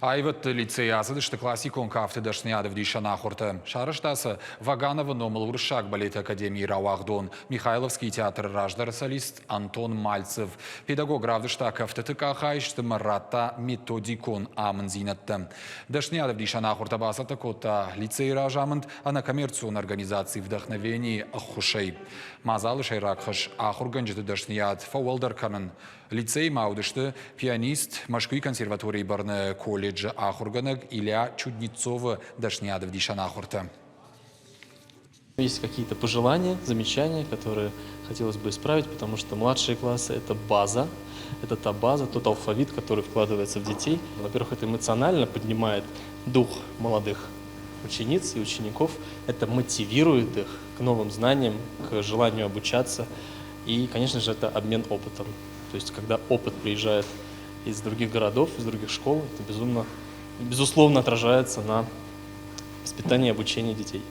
Аивӕдты лицейы ацыдысты классикон кафты дӕсныйад ӕвдисӕн ахуыртӕ. Сарӕзта сӕ Вагановы номыл Уырыссаг балеты академийы рауагъдон Михайловский театры раздӕры солист Антон Мальцев. Педагог равдыста кӕфтыты къахайст ӕмӕ радта методикон амындзинӕдтӕ. Дӕсныйад ӕвдисӕн ахуыртӕ бацӕттӕ кодта лицейы разамынд ӕнӕкоммерцион организаци «Вдохновение» ӕххуысӕй. Мадзалы сӕйраг хӕс ахуыргӕнджыты дӕсныйад фӕуӕлдӕр кӕнын. Лицейы ма уыдысты пианист, Мӕскуыйы консерваторийы бӕрны колледжы ахуыргӕнӕг Илья Чуднецовы дӕсныйад ӕвдисӕн ахуыртӕ. Есть какие-то пожелания, замечания, которые хотелось бы исправить, потому что младшие классы – это база, это та база, тот алфавит, который вкладывается в детей. Во-первых, это эмоционально поднимает дух молодых учениц и учеников, это мотивирует их к новым знаниям, к желанию обучаться. И, конечно же, это обмен опытом. То есть, когда опыт приезжает из других городов, из других школ, это безумно, безусловно отражается на воспитании и обучении детей.